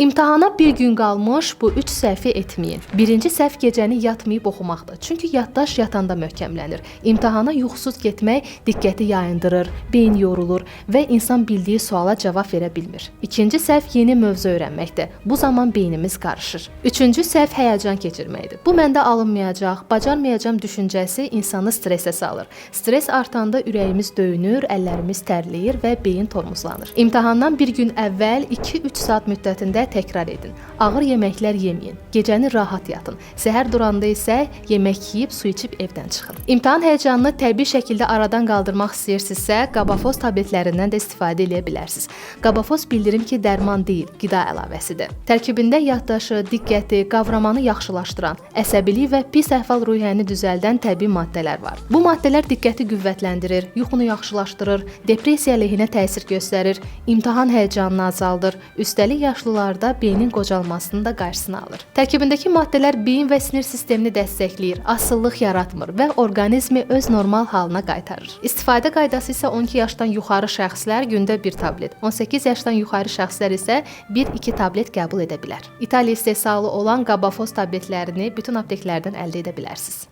İmtahana bir gün qalmış bu üç səhvi etməyin. Birinci səhv gecəni yatmayıb oxumaqdır. Çünki yaddaş yatanda möhkəmlənir. İmtahana yuxusuz getmək diqqəti yayındırır, beyin yorulur və insan bildiyi suala cavab verə bilmir. İkinci səhv yeni mövzu öyrənməkdir. Bu zaman beynimiz qarışır. Üçüncü səhv həyəcan keçirməkdir. Bu məndə alınmayacaq, bacarmayacam düşüncəsi insanı stressə salır. Stres artanda ürəyimiz döyünür, əllərimiz tərləyir və beyin tormozlanır. İmtahandan bir gün əvvəl 2-3 saat müddətində təkrar edin. Ağır yeməklər yeməyin. Gecəni rahat yatın. Səhər duranda isə yemək yeyib su içib evdən çıxın. İmtahan həyəcanını təbii şəkildə aradan qaldırmaq istəyirsinizsə, Qabafos tabletlərindən də istifadə edə bilərsiniz. Qabafos bildirim ki, dərman deyil, qida əlavəsidir. Tərkibində yaddaşı, diqqəti, qavramanı yaxşılaşdıran, əsəbilik və pis əhval-ruhiyyəni düzəldən təbii maddələr var. Bu maddələr diqqəti qüvvətləndirir, yuxunu yaxşılaşdırır, depressiya əleyhinə təsir göstərir, imtahan həyəcanını azaldır, üstəlik yaşlılarda beynin qocalmasının da qarşısını alır. Tərkibindəki maddələr beyin və sinir sistemini dəstəkləyir, asılılıq yaratmır və orqanizmi öz normal halına qaytarır. İstifadə qaydası isə 12 yaşdan yuxarı şəxslər gündə 1 tablet, 18 yaşdan yuxarı şəxslər isə 1-2 tablet qəbul edə bilər. İtaliya istehsalı olan Qabafos tabletlərini bütün apteklərdən əldə edə bilərsiniz.